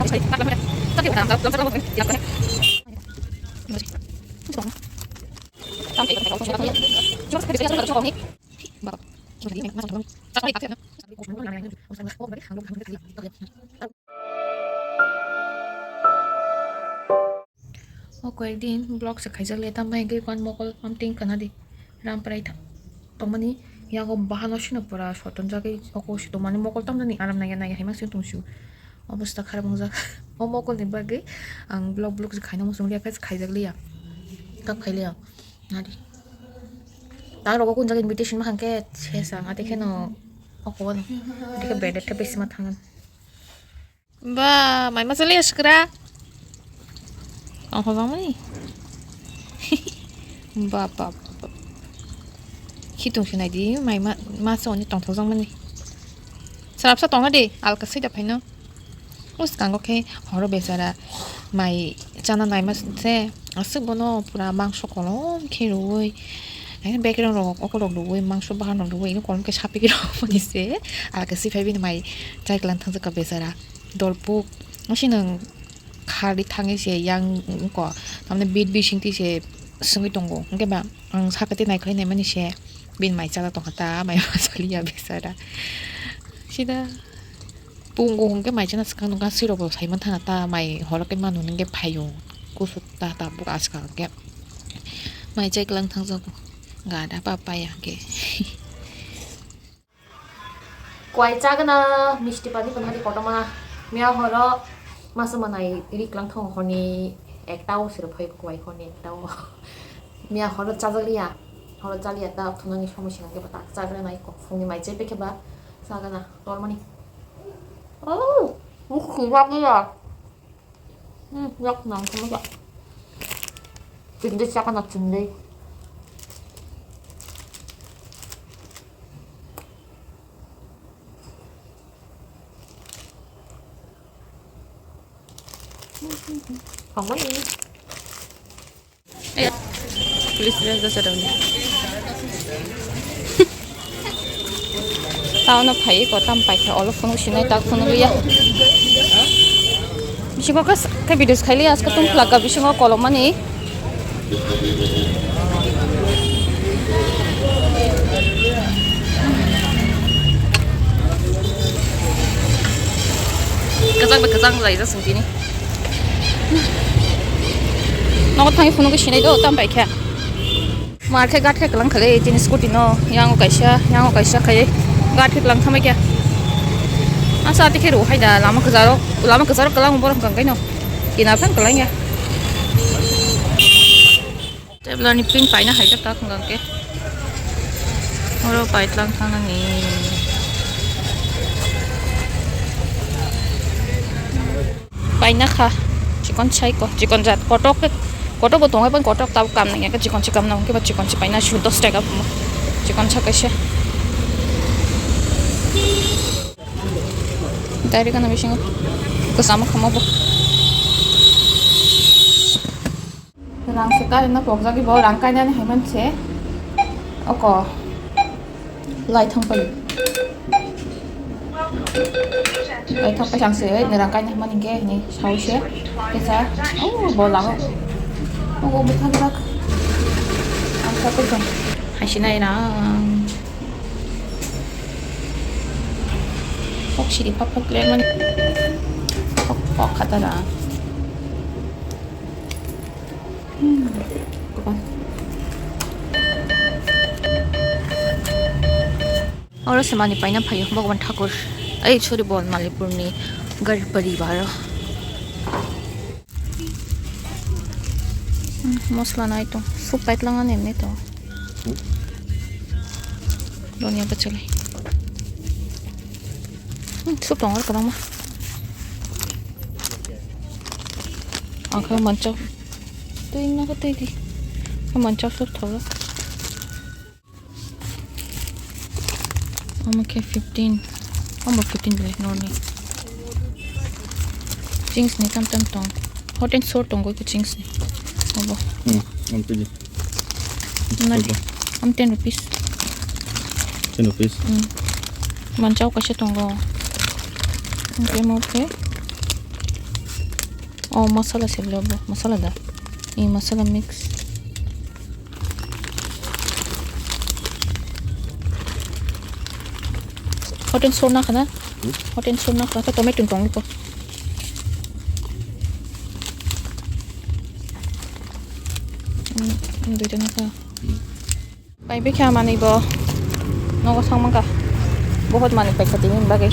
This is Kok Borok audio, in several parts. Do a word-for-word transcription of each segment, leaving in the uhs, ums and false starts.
O koyekdin vlog se khaijak le, tamni hwnkhe kon mokol amtwing kana di. Ramprai tha-, tongmani yago bahano sino pura sotonjagwi oko se tongmani mokol tamjani aram naiya naiya hai ma se tongsu. Obostha kharap wngjak. O mokolni bagwi ang vlog vlog se khaina muchung liya khe khaijak liya. Kap khai liya. Nadi. Ta rogo kun jaga invitation ma hangke sesa ngate kheno oko no. Dikhe branded khe besi ma thangan. Ba, mai masa liya sikra. Tong thajak mani. Ba, ba, ba, ba. Khitung se nai di, mai ma, masa oni tong thajak mani. Sarapsa tong di, alka sida phaino. Uskango khe horo besara mai chana nai ma se, aswk bono pura mangso kolom khe rwui, background rok okolog rwui, mangso bahan rok rwui, ino kolom khe sapik rw mani se, alka siphai bini mai chai kwlang thangjakha besara. Dolpuk, osi nwng khari thangwi se yang wngkha, tamni bit bising twi se swngwi tongo, hwnkhe ba ang sakhe tei naikhwlai naimani se bini mai chala tongkha ta, mai ma chaliya besara. Sida pungo hwnkhe mai chana swkang nungkha, swirokbo sai manthana ta, mai horo khe manu hwnkhe phaio, kusu ta tabuk aska hwnkhe mai chai kwlang thangjago, gada pa paya hwnkhe. Kwai chagana misti pani phano hari kotorma. Miya horo masa manai ri kwlang thong horni ekta o sero phai kwai horni ekta o. Miya horo chajak liya. Horo chaliya ta thunani somoy singa khe ba tak chagana nai kok phungni mai chai pekhe ba chagana tormani. Oh, mukti bak liya. Hmm, yak nang sama ya. Chingde chakana chingde. Hongmani. Please, rest the ceremony. Taono phai ko tam paikha, olo phunuk sinai tak phunuk liya. Bisingo kas khe videos khaili aska tung khlaka bisingo kolomani. Kwchang bai kwchang lai jasung tini. Nogo thangwi phunukgwi sinai do, tam bai khe. Mar khe gat khe kwlang khale tini scooty no, yango kaisa, yango kaisa khai gat khe kwlang thamai khe. Asa ati khe ro hai da lama kwcharo, lama kwcharo kwlang borok hwnkha khe no. Ina phan kwlang ya. Tebla ni pin paina hai ta tak hwnkha khe. Oro pai tlang thang nani. Paina kha, chikon sai ko, chikon jat, kotok ke, kotok bo tongo, kotok tabuk kam nang ya, chikon si kam nang, keba chikon si paina su dos taka phumo, chikon sa kaisa. Dari kana bisingo, kasama khama bo. Rang se karena pokjagwi bo rang kainani hai manse. Oko. Lai thang pai. Lai thang pai sang se, ni rang kainani hai mani ke ni sao se. Kesa. Oh, bo lama. Oh, bo thang rak. Ang sa pe jong. Hai sinai rang. Pok siri pok pok le mani. Pok pok kata rang. Oro se mani paina phaio Bhagwan Thakur. Ai, sorry, Bon Malipurni gari paribar. Hmm, mosla nai tong. Soup paitlang ani emni tong. Donia pachali. Hmm, soup tong ar kabang ma. Ang kha manchao. Twi na ko twi di. Kha manchao sur thola. Omo khe fifteen. Omo fifteen le no ni. Chings ni tam tam tong. Hot and sour tong ko chings ni. Obo. Hmm, am twi. Nadi. Obo. Am ten rupees. Ten rupees. Hmm. Manchao kaisa tongo. Okay, mo okay. Oh, masala se bro, masala da. Ini masala mix. Hot and sour na khana? Hmm? Hot and sour na khana, tomato tong ko. Hmm, ini duita na kha. Hmm. Pai bikha manwi bo nogo song mangkha. Bohot manwi paikha tini bagwi.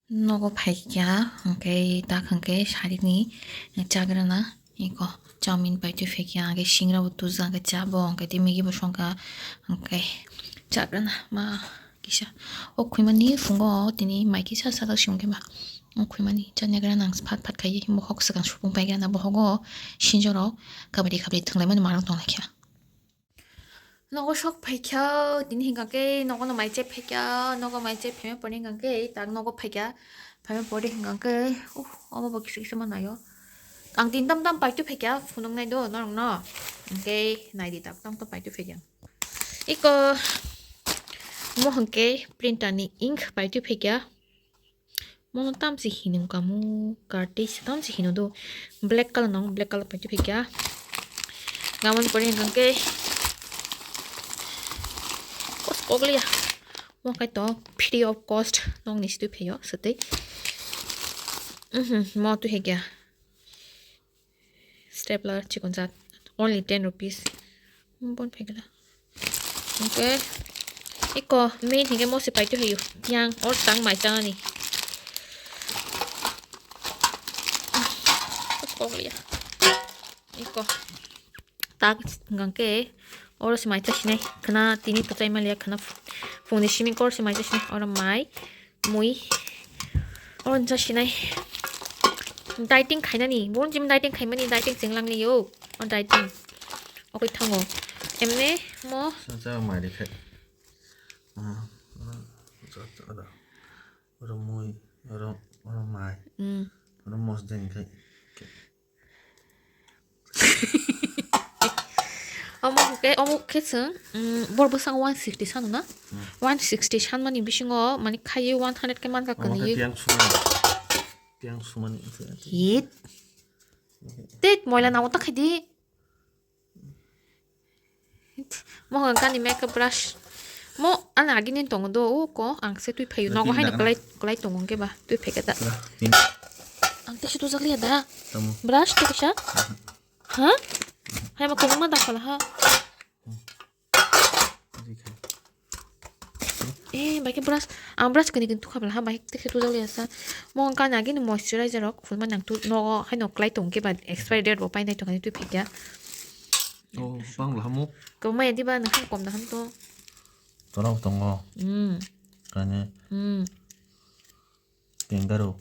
Nogo phaikha, hwnkhe tak hwnkhe sarini chagrana iko chowmin paitwi phaikha, hwnkhe singra bo tuja, hwnkhe cha bo, hwnkhe tei Maggi bo songkha, hwnkhe chagrana ma. Kisa o khwimani phungo tini mai kisa sajak si hwnkhe ba. O khwimani chaniyagra nang phat phat khai bohok swkang supung paigra na bohogo sinjoro kabri kabri thwnglaimani manang tonglaikha. Nogo sok phaikha tini hwnkha khe nogo no mai chep phaikha, nogo mai chep phaima pore hwnkha khe tak nogo phaikha, phaima pore hwnkha khe uh omo bo kisa kisa ma naio. Ang tin tam tam paitwi phaikha phunuknai do norokno, hwnkhe naidi tak tam tam paitwi phaikha. Iko mo hwnkhe printer ni ink paitwi phaikha. Mono tamsi hinung kamu, kartwi se tamsi hino do. Black color nang, black color paitwi phaikha. Gamon pore hwnkhe kos kokliya. Mo khai to free of cost nokni si twi phaio, swtwi. Mhm, mo twi phaikha. Stapler chikon jat, only ten rupees. Bon phaikha. Hwnkhe iko main hwnkhe mo se paitwi phaio. Yang or tang mai changani. Kokliya. Iko. Tak hwnkhe oro se mai ta sinai. Khna tini kwchai maliya khna phungni simi kor se mai ta sinai. Oro mai. Mui. O, wngkha sinai. Dieting khainani. Bon jim dieting khaimani, dieting chenglang ni yo. O dieting. Okoi thango. Emne mo. Sa, sa, mai de khai. Ah, ah, sa, sa, ada. Oro mui, oro, oro mai. Hmm. Oro mos den khai. Omo khe, omo khe chwng, mm, bor bwskango one sixty sano na? Hmm. One sixty sanmani bisingo, mani, khaiwi one hundred khe mankha. Omo khe kwrwi. Tiyang sumani. Tiyang sumani. Hit. Tet moila namo ta khaidi. Mo hwnkha ni makeup brush. Mo ani agini tongo do, o ko ang se twi phaio. Nogo haino kwlai, kwlai tongo hwnkhe ba twi phaikha da. Ang te se tujak liya da. Tamo. Brush te kaisa. Ha? Hai ma kwbangma da phala ha. Eh, bai khe brush, ang brush kani kani tukha bwla ha, bai khe tujak liya sa. Mo hwnkha ni agini moisturizer rok phunukma nang tu nogo haino kwlai tongo khe ba expiry date bo painai tongkha ni twi phaikha. Oh, bang bwla mo. Kwbangma ya diba nang khe kom da ham to. Torok tongo. Hmm. Kanya. Hmm. Kangaroo.